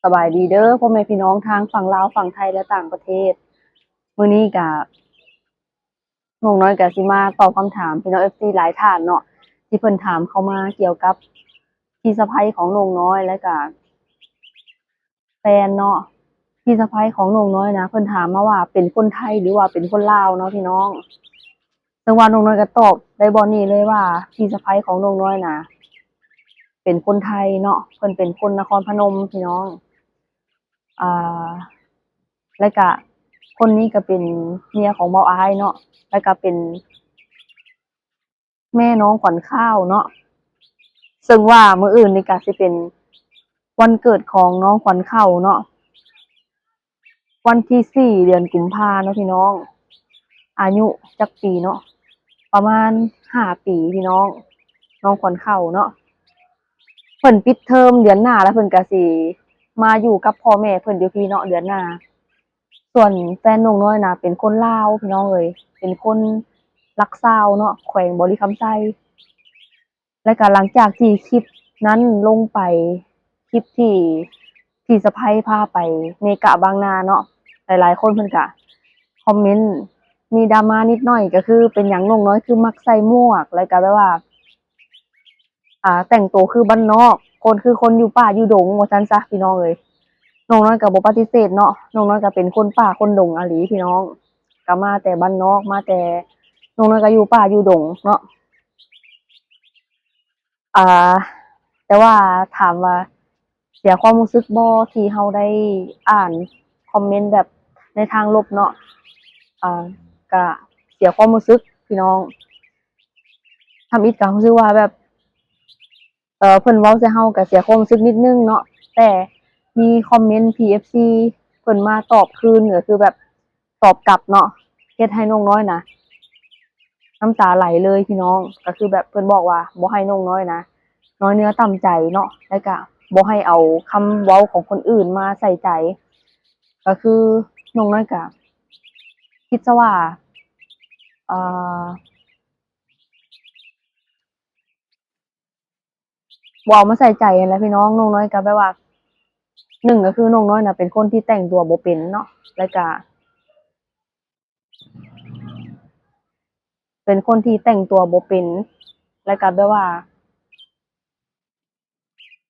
ສະບາຍດີເດີພໍ່ແມ່ພີ່ນ້ອງທາງຝັ່ງລາວ, ຝັ່ງໄທ ແລະ ຕ່າງປະເທດ. ມື້ນີ້ກະ ນ້ອງນ້ອຍກະຊິມາຕອບຄຳຖາມພີ່ນ້ອງເອັຟຊີຫຼາຍທ່ານເນາະ ທີ່ເພິ່ນຖາມເຂົ້າມາກ່ຽວກັບພີ່ສະໃພ້ຂອງນ້ອງນ້ອຍ ແລະກະແຟນເນາະ. ພີ່ສະໃພ້ຂອງນ້ອງນ້ອຍນະ ເພິ່ນຖາມມາວ່າເປັນຄົນໄທ ຫຼືວ່າເປັນຄົນລາວເນາະພີ່ນ້ອງ. ເຊິ່ງວ່ານ້ອງນ້ອຍກໍຕອບໄດ້ບ່ອນນີ້ເລີຍວ່າ ພີ່ສະໃພ້ຂອງນ້ອງນ້ອຍນະ ເປັນຄົນໄທເນາະ, ເພິ່ນເປັນຄົນນະຄອນພະນົມພີ່ນ້ອງ. ອ່າ ແລະກະຄົນນີ້ກໍເປັນເມຍຂອງບ່າວອ້າຍເນາະ, ແລະກະເປັນແມ່ນ້ອງຂວັນຂ້າວເນາະ. ເຊິ່ງວ່າມື້ອື່ນນີ້ກະຊິເປັນວັນເກີດຂອງນ້ອງຂວັນຂ້າວເນາະ. ວັນທີສີ່ ເດືອນກຸມພາເນາະພີ່ນ້ອງ, ອາຍຸຈັກປີເນາະ? ປະມານຫ້າປີພີ່ນ້ອງ, ນ້ອງຂວັນເຂົ້າເນາະ. ເພິ່ນປິດເທີມເດືອນໜ້າ ແລ້ວເພິ່ນກະຊິມາຢູ່ກັບພໍ່ແມ່ເພິ່ນຢູ່ພີ້ເນາະ ເດືອນໜ້າ. ສ່ວນແຟນນ້ອງນ້ອຍນະ ເປັນຄົນລາວພີ່ນ້ອງເອີຍ, ເປັນຄົນຫຼັກຊາວເນາະ ແຂວງບໍລິຄຳໄຊ. ແລ້ວກະຫຼັງຈາກທີ່ຄລິບນັ້ນລົງໄປ, ຄລິບທີ່ພີ່ສະໃພ້ພາໄປເມກາບາງນາເນາະ, ຫຼາຍໆຄົນເພິ່ນກະຄອມເມັນມີດຣາມານິດໜ້ອຍ ກໍຄືເປັນຫຍັງນ້ອງນ້ອຍຄືມັກໃສ່ໝວກ ແລ້ວກະແບບວ່າ ອ່າ ແຕ່ງໂຕຄືບ້ານນອກ, ຄົນ ຄືຄົນຢູ່ປ່າຢູ່ດົງວ່າຊັ້ນຊະພີ່ນ້ອງເອີຍ. ນ້ອງນ້ອຍກະບໍ່ປະຕິເສດເນາະ, ນ້ອງນ້ອຍກະເປັນຄົນປ່າຄົນດົງອີ່ຫຼີພີ່ນ້ອງ, ກະມາແຕ່ບ້ານນອກ ມາແຕ່ ນ້ອງນ້ອຍກະຢູ່ປ່າຢູ່ດົງເນາະ. ອ່າ ແຕ່ວ່າຖາມວ່າເສຍຄວາມຮູ້ສຶກບໍ່ ທີ່ເຮົາໄດ້ອ່ານຄອມເມັນແບບໃນທາງລົບເນາະ? ອ່າ ກະເສຍຄວາມຮູ້ສຶກພີ່ນ້ອງ. ທຳອິດກະຮູ້ສຶກວ່າແບບ ເອີ ເພິ່ນເວົ້າໃສ່ເຮົາກະເສຍຄວາມຮູ້ສຶກນິດໜຶ່ງເນາະ, ແຕ່ມີຄອມເມັນ ພີເອັຟຊີ ເພິ່ນມາຕອບຄືນ ກະຄືແບບ ຕອບກັບເນາະ, ເຮັດໃຫ້ນ້ອງນ້ອຍນະ ນ້ຳຕາໄຫຼເລີຍພີ່ນ້ອງ. ກະຄືແບບເພິ່ນບອກວ່າບໍ່ໃຫ້ນ້ອງນ້ອຍນະນ້ອຍເນື້ອຕ່ຳໃຈເນາະ, ແລ້ວກະບໍ່ໃຫ້ເອົາຄຳເວົ້າຂອງຄົນອື່ນມາໃສ່ໃຈ. ກະຄືນ້ອງນ້ອຍກະຄິດຊະວ່າ ເອີ ບໍ່ເອົາມາໃສ່ໃຈຫັ້ນແຫຼະພີ່ນ້ອງ. ນ້ອງນ້ອຍກໍແບບວ່າ ໜຶ່ງກໍຄືນ້ອງນ້ອຍນະເປັນຄົນທີ່ແຕ່ງຕົວບໍ່ເປັນເນາະ, ແລ້ວກະເປັນຄົນທີ່ແຕ່ງຕົວບໍ່ເປັນ, ແລ້ວກະແບບວ່າ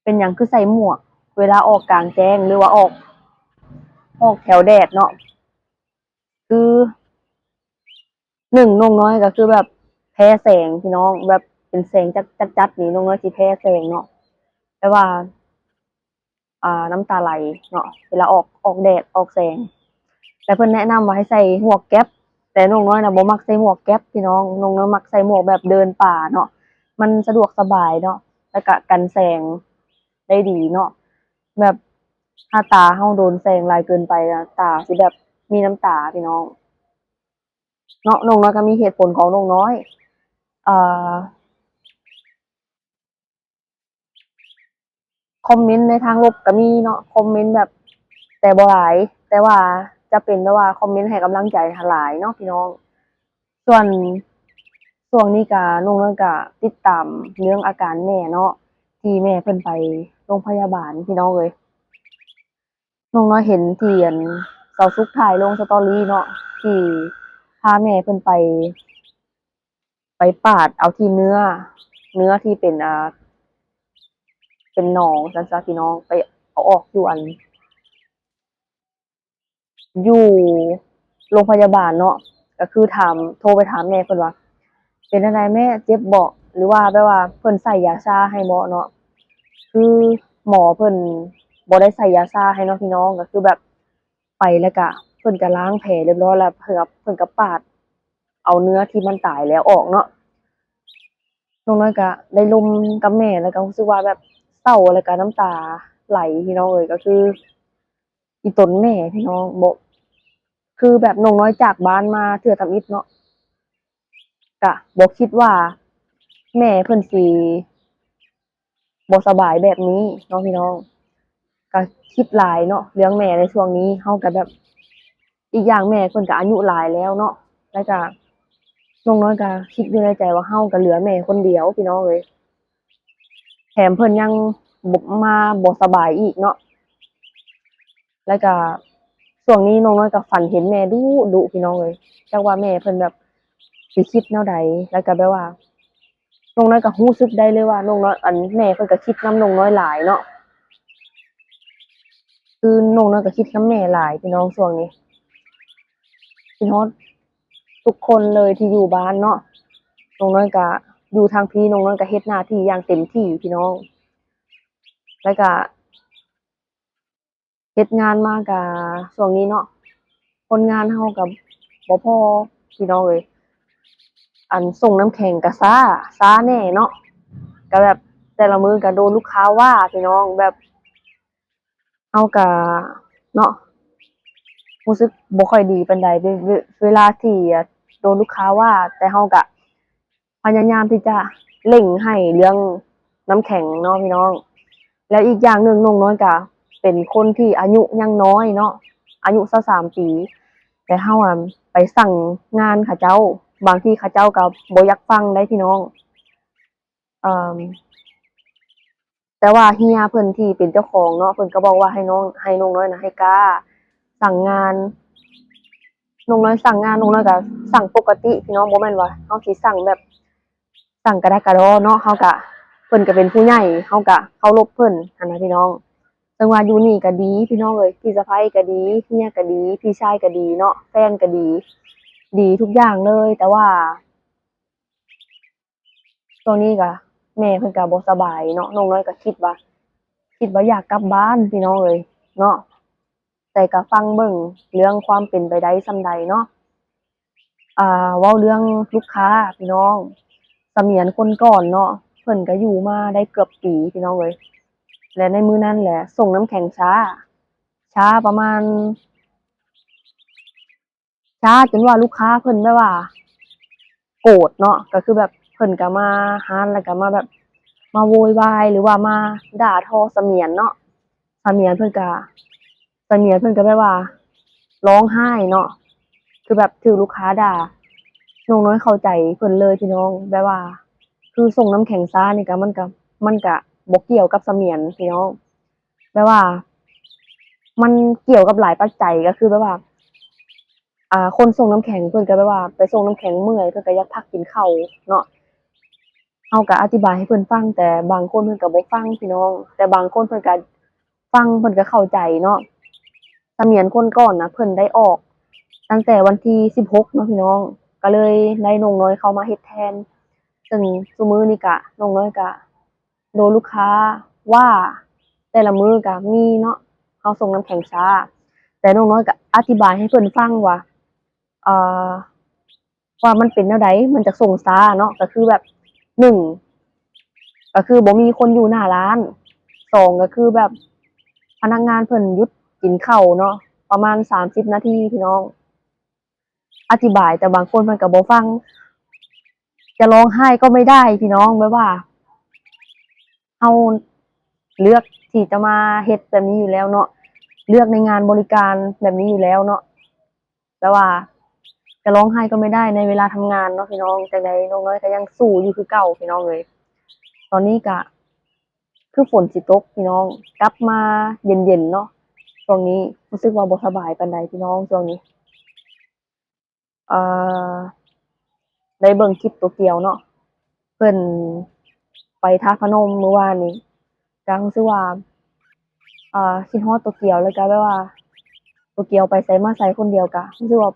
ເປັນຫຍັງຄືໃສ່ໝວກເວລາອອກກາງແຈ້ງ ຫຼືວ່າອອກ ອອກແຖວແດດເນາະ? ຄື ໜຶ່ງ ນ້ອງນ້ອຍກໍຄືແບບແພ້ແສງພີ່ນ້ອງ, ແບບເປັນແສງຈັດໆນີ້ ນ້ອງນ້ອຍຊິແພ້ແສງເນາະ, ແບບວ່າ ອ່າ ນ້ຳຕາໄຫຼເນາະ ເວລາອອກ ອອກແດດອອກແສງ. ແລ້ວເພິ່ນແນະນຳວ່າໃຫ້ໃສ່ໝວກແກັບ, ແຕ່ນ້ອງນ້ອຍນະບໍ່ມັກໃສ່ໝວກແກັບພີ່ນ້ອງ, ນ້ອງນ້ອຍມັກໃສ່ໝວກແບບເດີນປ່າເນາະ, ມັນສະດວກສະບາຍເນາະ ແລ້ວກະກັນແສງໄດ້ດີເນາະ. ແບບຖ້າຕາເຮົາໂດນແສງຫຼາຍເກີນໄປນະ ຕາຊິແບບມີນ້ຳຕາພີ່ນ້ອງເນາະ. ນ້ອງນ້ອຍກໍມີເຫດຜົນຂອງນ້ອງນ້ອຍ ເອີ ຄອມເມັນໃນທາງລົບກໍມີເນາະ, ຄອມເມັນແບບ ແຕ່ບໍ່ຫຼາຍ, ແຕ່ວ່າຈະເປັນແບບວ່າຄອມເມັນໃຫ້ກຳລັງໃຈຫັ້ນຫຼາຍເນາະພີ່ນ້ອງ. ສ່ວນ ຊ່ວງນີ້ກະ ນ້ອງນ້ອຍກະຕິດຕາມເລື່ອງອາການແມ່ເນາະ, ທີ່ແມ່ເພິ່ນໄປໂຮງພະຍາບານພີ່ນ້ອງເອີຍ. ນ້ອງນ້ອຍເຫັນທີ່ ອັນ ສາວສຸກຖ່າຍລົງສະຕໍຣີເນາະ ທີ່ພາແມ່ເພິ່ນໄປ ໄປປາດເອົາທີ່ເນື້ອ ເນື້ອທີ່ເປັນ ອ່າ ເປັນໜອງຊັ້ນຊະພີ່ນ້ອງ, ໄປເອົາອອກຢູ່ ອັນ ຢູ່ໂຮງພະຍາບານເນາະ. ກໍຄືຖາມ ໂທໄປຖາມແມ່ເພິ່ນວ່າ ເປັນຈັ່ງໃດແມ່ ເຈັບບໍ່ ຫຼືວ່າແບບວ່າເພິ່ນໃສ່ຢາຊາໃຫ້ບໍ່ເນາະ? ຄືໝໍເພິ່ນບໍ່ໄດ້ໃສ່ຢາຊາໃຫ້ເນາະພີ່ນ້ອງ, ກໍຄືແບບໄປແລ້ວກະເພິ່ນກະລ້າງແຜຮຽບຮ້ອຍແລ້ວ ເພິ່ນ ເພິ່ນກະປາດເອົາເນື້ອທີ່ມັນຕາຍແລ້ວອອກເນາະ. ນ້ອງນ້ອຍກະໄດ້ລົມກັບແມ່ ແລ້ວກະຮູ້ສຶກວ່າແບບເສົ້າ ແລ້ວກະນ້ຳຕາໄຫຼພີ່ນ້ອງເອີຍ, ກໍຄືອີ່ຕົນແມ່ພີ່ນ້ອງ ບໍ່ ຄືແບບນ້ອງນ້ອຍຈາກບ້ານມາເທື່ອທຳອິດເນາະ, ກະບໍ່ຄິດວ່າແມ່ເພິ່ນຊິບໍ່ສະບາຍແບບນີ້ເນາະພີ່ນ້ອງ. ກະຄິດຫຼາຍເນາະເລື່ອງແມ່ໃນຊ່ວງນີ້, ເຮົາກະແບບ ອີກຢ່າງແມ່ເພິ່ນກະອາຍຸຫຼາຍແລ້ວເນາະ, ແລ້ວກະນ້ອງນ້ອຍກະຄິດຢູ່ໃນໃຈວ່າເຮົາກະເຫຼືອແມ່ຄົນດຽວພີ່ນ້ອງເອີຍ. ແຖມເພິ່ນຍັງ ມາບໍ່ສະບາຍອີກເນາະ, ແລ້ວກະຊ່ວງນີ້ນ້ອງນ້ອຍກະຝັນເຫັນແມ່ດຸໆ ພີ່ນ້ອງເອີຍ. ຈັກວ່າແມ່ເພິ່ນແບບຊິຄິດແນວໃດ ແລ້ວກະແບບວ່າ ນ້ອງນ້ອຍກະຮູ້ສຶກໄດ້ເລີຍວ່ານ້ອງນ້ອຍ ອັນ ແມ່ເພິ່ນກະຄິດນຳນ້ອງນ້ອຍຫຼາຍເນາະ. ຄືນ້ອງນ້ອຍກະຄິດນຳແມ່ຫຼາຍພີ່ນ້ອງ ຊ່ວງນີ້ ຄິດຮອດທຸກຄົນເລີຍທີ່ຢູ່ບ້ານເນາະ. ນ້ອງນ້ອຍກະຢູ່ທາງພີ້ ນ້ອງນ້ອຍກະເຮັດໜ້າທີ່ຢ່າງເຕັມທີ່ພີ່ນ້ອງ ແລ້ວກະ ເຮັດງານມາກະຊ່ວງນີ້ເນາະ ຄົນງານເຮົາກະບໍ່ພໍພີ່ນ້ອງເອີຍ. ອັນ ສົ່ງນ້ຳແຂງກະຊ້າ ຊ້າແດ່ເນາະ ກະແບບແຕ່ລະມື້ກະໂດນລູກຄ້າວ່າພີ່ນ້ອງ ແບບເຮົາກະເນາະ ຮູ້ສຶກບໍ່ຄ່ອຍດີປານໃດ ເວ ເວ ເວລາທີ່ໂດນລູກຄ້າວ່າ ແຕ່ເຮົາກະ ພະຍາຍາມທີ່ຈະເລັ່ງໃຫ້ເລື່ອງນ້ຳແຂງເນາະພີ່ນ້ອງ. ແລ້ວອີກຢ່າງໜຶ່ງ ນ້ອງນ້ອຍກະເປັນຄົນທີ່ອາຍຸຍັງນ້ອຍເນາະ ອາຍຸຊາວສາມປີ ແຕ່ເຮົາ ອັນ ໄປສັ່ງງານເຂົາເຈົ້າ ບາງທີເຂົາເຈົ້າກະບໍ່ຢາກຟັງໃດພີ່ນ້ອງ. ເອີ ແຕ່ວ່າເຮຍເພິ່ນທີ່ເປັນເຈົ້າຂອງເນາະ ເພິ່ນກະບອກວ່າໃຫ້ນ້ອງ ໃຫ້ນ້ອງນ້ອຍນະ ໃຫ້ກ້າສັ່ງງານ. ນ້ອງນ້ອຍສັ່ງງານ ນ້ອງນ້ອຍກະສັ່ງປົກກະຕິພີ່ນ້ອງ ບໍ່ແມ່ນວ່າເຮົາຊິສັ່ງແບບສັ່ງກະດາກະດໍເນາະ. ເຮົາກະ ເພິ່ນກະເປັນຜູ້ໃຫຍ່ ເຮົາກະເຄົາລົບເພິ່ນຫັ້ນນະພີ່ນ້ອງ. ເຊິ່ງວ່າຢູ່ນີ້ກະດີພີ່ນ້ອງເອີຍ ພີ່ສະໃພ້ກະດີ ເຮຍກະດີ ພີ່ຊາຍກະດີເນາະ ແຟນກະດີ ດີທຸກຢ່າງເລີຍ. ແຕ່ວ່າ ຊ່ວງນີ້ກະແມ່ເພິ່ນກະບໍ່ສະບາຍເນາະ ນ້ອງນ້ອຍກະຄິດວ່າ ຄິດວ່າຢາກກັບບ້ານພີ່ນ້ອງເອີຍເນາະ. ແຕ່ກະຟັງເບິ່ງເລື່ອງຄວາມເປັນໄປໄດ້ສ່ຳໃດເນາະ. ອ່າ ເວົ້າເລື່ອງລູກຄ້າພີ່ນ້ອງ ສະໝຽນຄົນກ່ອນເນາະ ເພິ່ນກະຢູ່ມາໄດ້ເກືອບປີພີ່ນ້ອງເອີຍ. ແລະໃນມື້ນັ້ນແຫຼະ ສົ່ງນ້ຳແຂງຊ້າ ຊ້າປະມານ ຊ້າຈົນວ່າລູກຄ້າເພິ່ນແບບວ່າໂກດເນາະ ກະຄືແບບເພິ່ນກະມາຮ້ານ ແລ້ວກະມາແບບມາໂວຍວາຍ ຫຼືວ່າມາດ່າທໍສະໝຽນເນາະ. ສະໝຽນເພິ່ນກະ ສະໝຽນເພິ່ນກະແບບວ່າຮ້ອງໄຫ້ເນາະ ຄືແບບຖືກລູກຄ້າດ່າ. ນ້ອງນ້ອຍເຂົ້າໃຈເພິ່ນເລີຍພີ່ນ້ອງ ແບບວ່າຄືສົ່ງນ້ຳແຂງຊ້ານີ້ກະ ມັນກະ ມັນກະບໍ່ກ່ຽວກັບສະໝຽນພີ່ນ້ອງ ແບບວ່າມັນກ່ຽວກັບຫຼາຍປັດໄຈ ກະຄືແບບວ່າ ອ່າ ຄົນສົ່ງນ້ຳແຂງເພິ່ນກະແບບວ່າໄປສົ່ງນ້ຳແຂງເມື່ອຍ ເພິ່ນກະຢາກພັກກິນເຂົ້າເນາະ. ເຮົາກະອະທິບາຍໃຫ້ເພິ່ນຟັງ ແຕ່ບາງຄົນເພິ່ນກະບໍ່ຟັງພີ່ນ້ອງ ແຕ່ບາງຄົນເພິ່ນກະຟັງ ເພິ່ນກະເຂົ້າໃຈເນາະ. ສະໝຽນຄົນກ່ອນນະ ເພິ່ນໄດ້ອອກຕັ້ງແຕ່ວັນທີສິບຫົກເນາະພີ່ນ້ອງ ກະເລີຍໄດ້ນ້ອງນ້ອຍເຂົ້າມາເຮັດແທນ. ເຊິ່ງຊຸມື້ນີ້ກະ ນ້ອງນ້ອຍກະ ໂດນລູກຄ້າວ່າແຕ່ລະມື້ກະມີເນາະ ເຮົາສົ່ງນ້ຳແຂງຊ້າ. ແຕ່ນ້ອງນ້ອຍກະອະທິບາຍໃຫ້ເພິ່ນຟັງວ່າ ເອີ ວ່າມັນເປັນແນວໃດ ມັນຈະສົ່ງຊ້າເນາະ ກະຄືແບບ ໜຶ່ງ ກະຄືບໍ່ມີຄົນຢູ່ໜ້າຮ້ານ ສອງ ກະຄືແບບພະນັກງານເພິ່ນຢຸດກິນເຂົ້າເນາະ ປະມານສາມສິບນາທີພີ່ນ້ອງ. ອະທິບາຍ ແຕ່ບາງຄົນເພິ່ນກະບໍ່ຟັງ ຈະຮ້ອງໄຫ້ກໍໄມ່ໄດ້ພີ່ນ້ອງ ແບບວ່າເຮົາເລືອກທີ່ຈະມາເຮັດແບບນີ້ຢູ່ແລ້ວເນາະ ເລືອກໃນງານບໍລິການແບບນີ້ຢູ່ແລ້ວເນາະ ແບບວ່າຈະຮ້ອງໄຫ້ກໍໄມ່ໄດ້ໃນເວລາທຳງານເນາະພີ່ນ້ອງ. ຈັ່ງໃດນ້ອງນ້ອຍກະຍັງສູ້ຢູ່ຄືເກົ່າພີ່ນ້ອງເອີຍ. ຕອນນີ້ກະຄືຝົນຊິຕົກພີ່ນ້ອງ ກັບມາເຢັນໆເນາະ ຊ່ວງນີ້ຮູ້ສຶກວ່າບໍ່ສະບາຍປານໃດພີ່ນ້ອງ ຊ່ວງນີ້. ເອີ ໄດ້ເບິ່ງຄລິບໂຕກຽວເນາະ ເພິ່ນໄປທາດພະນົມມື້ວານນີ້ ກະຮູ້ສຶກວ່າ ເອີ ຄິດຮອດໂຕກຽວ ແລ້ວກະແບບວ່າໂຕກຽວໄປໃສມາໃສຄົນດຽວ ກະຮູ້ສຶກວ່າ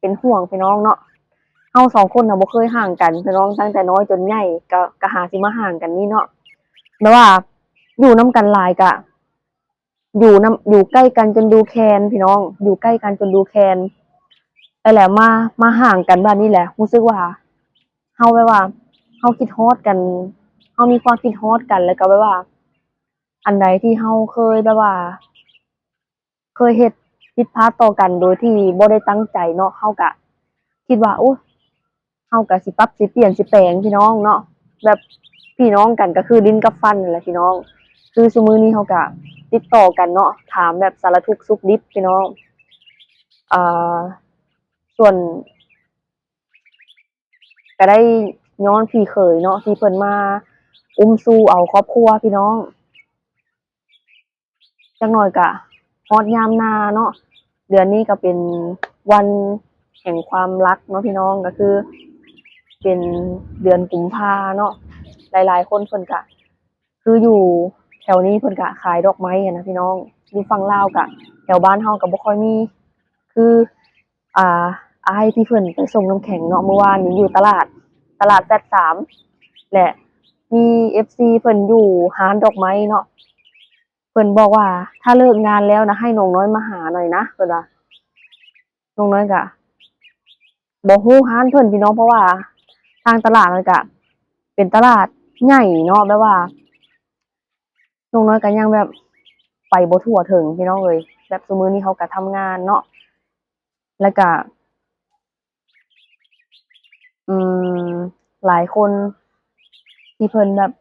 ເປັນຫ່ວງພີ່ນ້ອງເນາະ. ເຮົາສອງຄົນນະບໍ່ເຄີຍຫ່າງກັນພີ່ນ້ອງ ຕັ້ງແຕ່ນ້ອຍຈົນໃຫຍ່ ກະ ກະຫາຊິມາຫ່າງກັນນີ້ເນາະ ແບບວ່າຢູ່ນຳກັນຫຼາຍກະ ຢູ່ນຳ ຢູ່ໃກ້ກັນຈົນດູແຄນພີ່ນ້ອງ ຢູ່ໃກ້ກັນຈົນດູແຄນ ແລ້ວມາ ມາຫ່າງກັນບາດນີ້ແຫຼະ ຮູ້ສຶກວ່າເຮົາແບບວ່າເຮົາຄິດຮອດກັນ ເຮົາມີຄວາມຄິດຮອດກັນ ແລ້ວກະແບບວ່າອັນໃດທີ່ເຮົາເຄີຍແບບວ່າເຄີຍເຮັດຜິດພາດຕໍ່ກັນໂດຍທີ່ບໍ່ໄດ້ຕັ້ງໃຈເນາະ ເຮົາກະຄິດວ່າ ໂອ້ ເຮົາກະຊິປັບ ຊິປ່ຽນ ຊິແປງພີ່ນ້ອງເນາະ ແບບພີ່ນ້ອງກັນກະຄືດິນກັບຟັນຫັ້ນແຫຼະພີ່ນ້ອງ. ຄືຊຸມື້ນີ້ເຮົາກະຕິດຕໍ່ກັນເນາະ ຖາມແບບສາລະທຸກສຸກດິບພີ່ນ້ອງ. ເອີ ສ່ວນກະໄດ້ຍ້ອນພີ່ເຂີຍເນາະ ທີ່ເພິ່ນມາອຸ້ມຊູເອົາຄອບຄົວພີ່ນ້ອງ. ຈັກໜ້ອຍກະ ຮອດຍາມໜ້າເນາະ. ເດືອນນີ້ກໍເປັນວັນແຫ່ງຄວາມຮັກເນາະພີ່ນ້ອງ ກໍຄືເປັນເດືອນກຸມພາເນາະ. ຫຼາຍໆຄົນເພິ່ນກະ ຄືຢູ່ແຖວນີ້ເພິ່ນກະຂາຍດອກໄມ້ຫັ້ນນະພີ່ນ້ອງ. ຢູ່ຝັ່ງລາວກະ ແຖວບ້ານເຮົາກະບໍ່ຄ່ອຍມີ ຄື ອ່າ ອ້າຍທີ່ເພິ່ນໄປສົ່ງນ້ຳແຂງເນາະ ມື້ວານນີ້ຢູ່ຕະຫຼາດ ຕະຫຼາດແຟດສາມ ແລະ ມີເອັຟຊີເພິ່ນຢູ່ຮ້ານດອກໄມ້ເນາະ ເພິ່ນບອກວ່າ ຖ້າເລີກງານແລ້ວນະ ໃຫ້ນ້ອງນ້ອຍມາຫາໜ້ອຍນະ ເພິ່ນວ່າ. ນ້ອງນ້ອຍກະບໍ່ຮູ້ຮ້ານເພິ່ນພີ່ນ້ອງ ເພາະວ່າທາງຕະຫຼາດມັນກະເປັນຕະຫຼາດໃຫຍ່ເນາະ ແບບວ່າ ນ້ອງນ້ອຍກໍຍັງແບບໄປບໍ່ທົ່ວເຖິງພີ່ນ້ອງເອີຍ. ແບບຊຸມື້ນີ້ເຮົາກໍທຳງານເນາະ ແລ້ວກະ ອືມ ຫຼາຍຄົນທີ່ເພິ່ນແບບ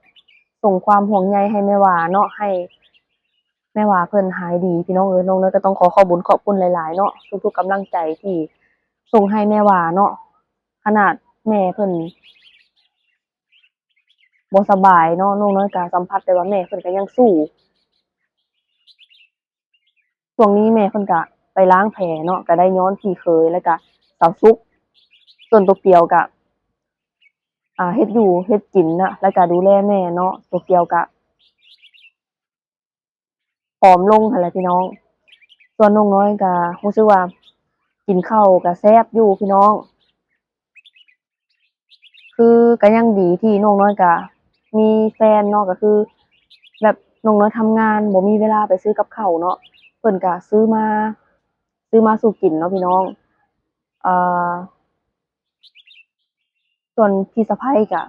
ສົ່ງຄວາມຫ່ວງໃຍໃຫ້ແມ່ຫວາເນາະ ໃຫ້ແມ່ຫວາເພິ່ນຫາຍດີພີ່ນ້ອງເອີຍ. ນ້ອງນ້ອຍກໍຕ້ອງຂໍຂອບບຸນຂອບຄຸນຫຼາຍໆເນາະ ທຸກໆກຳລັງໃຈທີ່ສົ່ງໃຫ້ແມ່ຫວາເນາະ. ຂະໜາດແມ່ເພິ່ນ ບໍ່ສະບາຍເນາະ ນ້ອງນ້ອຍກະສຳຜັດໄດ້ວ່າແມ່ເພິ່ນກະຍັງສູ້. ຊ່ວງນີ້ແມ່ເພິ່ນກະໄປລ້າງແຜເນາະ ກະໄດ້ຍ້ອນພີ່ເຂີຍ ແລ້ວກະສາວສຸກ. ສ່ວນໂຕກຽວກະ ອ່າ ເຮັດຢູ່ເຮັດກິນນະ ແລ້ວກະດູແລແມ່ເນາະ. ໂຕກຽວກະ ຜອມລົງຫັ້ນແຫຼະພີ່ນ້ອງ. ສ່ວນນ້ອງນ້ອຍກະຮູ້ສຶກວ່າກິນເຂົ້າກະແຊບຢູ່ພີ່ນ້ອງ. ຄືກະຍັງດີທີ່ນ້ອງນ້ອຍກະມີແຟນເນາະ ກະຄືແບບນ້ອງນ້ອຍທຳງານບໍ່ມີເວລາໄປຊື້ກັບເຂົ້າເນາະ ເພິ່ນກະຊື້ມາ ຊື້ມາສູ່ກິນເນາະພີ່ນ້ອງ. ເອີ ສ່ວນພີ່ສະໃພ້ກະ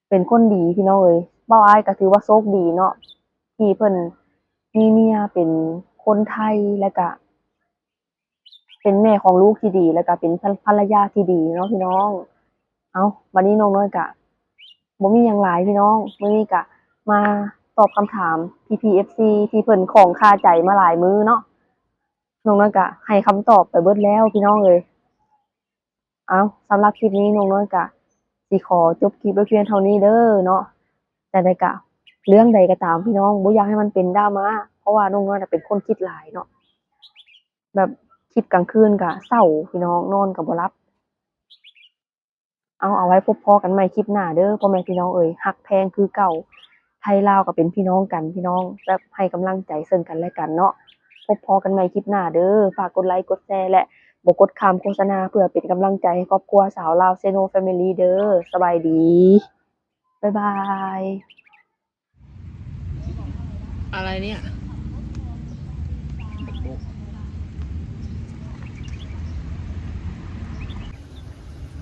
ເປັນຄົນດີພີ່ນ້ອງເອີຍ. ເວົ້າອ້າຍກະຖືວ່າໂຊກດີເນາະ ທີ່ເພິ່ນມີເມຍເປັນຄົນໄທ ແລ້ວກະເປັນແມ່ຂອງລູກທີ່ດີ ແລ້ວກະເປັນພັນ ພັນລະຍາທີ່ດີເນາະພີ່ນ້ອງ. ເອົ້າ ບັດນີ້ນ້ອງນ້ອຍກະບໍ່ມີຫຍັງຫຼາຍພີ່ນ້ອງ ມື້ນີ້ກະມາຕອບຄຳຖາມພີ່ໆເອັຟຊີທີ່ເພິ່ນຄອງຄາໃຈມາຫຼາຍມື້ເນາະ. ນ້ອງນ້ອຍກະໃຫ້ຄຳຕອບໄປເບິດແລ້ວພີ່ນ້ອງເອີຍ. ເອົ້າ ສຳລັບຄລິບນີ້ນ້ອງນ້ອຍກະຊິຂໍຈົບຄລິບໄວ້ພຽງເທົ່ານີ້ເດີເນາະ. ຈັ່ງໃດກະເລື່ອງໃດກໍຕາມພີ່ນ້ອງ ບໍ່ຢາກໃຫ້ມັນເປັນດຣາມາ ເພາະວ່ານ້ອງນ້ອຍນະເປັນຄົນຄິດຫຼາຍເນາະ ແບບຄິດກາງຄືນກະເສົ້າພີ່ນ້ອງ ນອນກະບໍ່ຫຼັບ. ເອົາ ເອົາໄວ້ພົບພໍ້ກັນໃໝ່ຄລິບໜ້າເດີພໍ່ແມ່ພີ່ນ້ອງເອີຍ. ຮັກແພງຄືເກົ່າ ໄທລາວກໍເປັນພີ່ນ້ອງກັນພີ່ນ້ອງ ແບບໃຫ້ກຳລັງໃຈເຊິ່ງກັນແລະກັນເນາະ. ພົບພໍ້ກັນໃໝ່ຄລິບໜ້າເດີ. ຝາກກົດໄລກົດແຊ ແລະ ບໍ່ກົດຂ້າມໂຄສະນາ ເພື່ອເປັນກຳລັງໃຈໃຫ້ຄອບຄົວຊາວລາວເຊໂນແຟມິລີເດີ. ສະບາຍດີ. ບາຍບາຍ. อะไรเนี่ย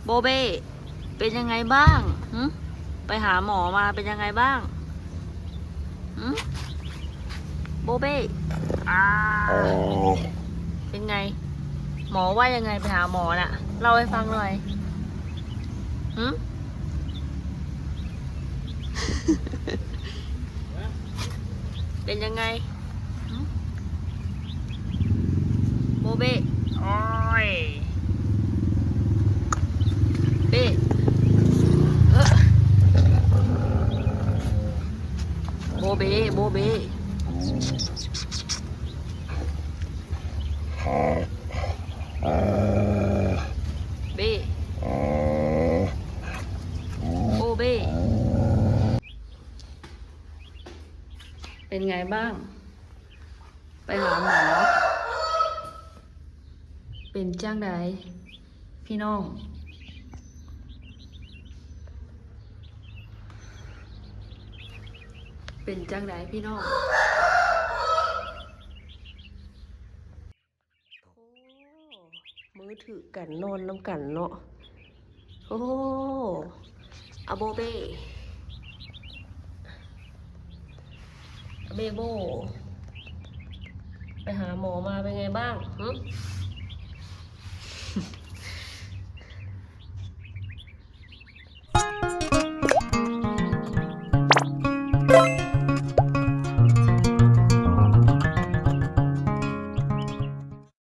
โบเบ้ เป็นยังไงบ้าง หึ ไปหาหมอมา เป็นยังไงบ้าง หึ โบเบ้ อ่า เป็นไง หมอว่ายังไง ไปหาหมอน่ะ เล่าให้ฟังหน่อย หึ เป็นยังไง หึ โบเบ้ โอ๊ย เบ้ เออ โบเบ้ โบเบ้ เบ้ โบเบ้ เป็นไงบ้าง ไปหาหมอ เป็นจั่งใด พี่น้อง เป็นจั่งใด พี่น้อง โธ่ ມືຖືກັນ ນອນນຳກັນເນາະ. ໂອ້ ອາໂບເບ້ ອາເບໂບ້ ไปหาหมอมา เป็นไงบ้าง หึ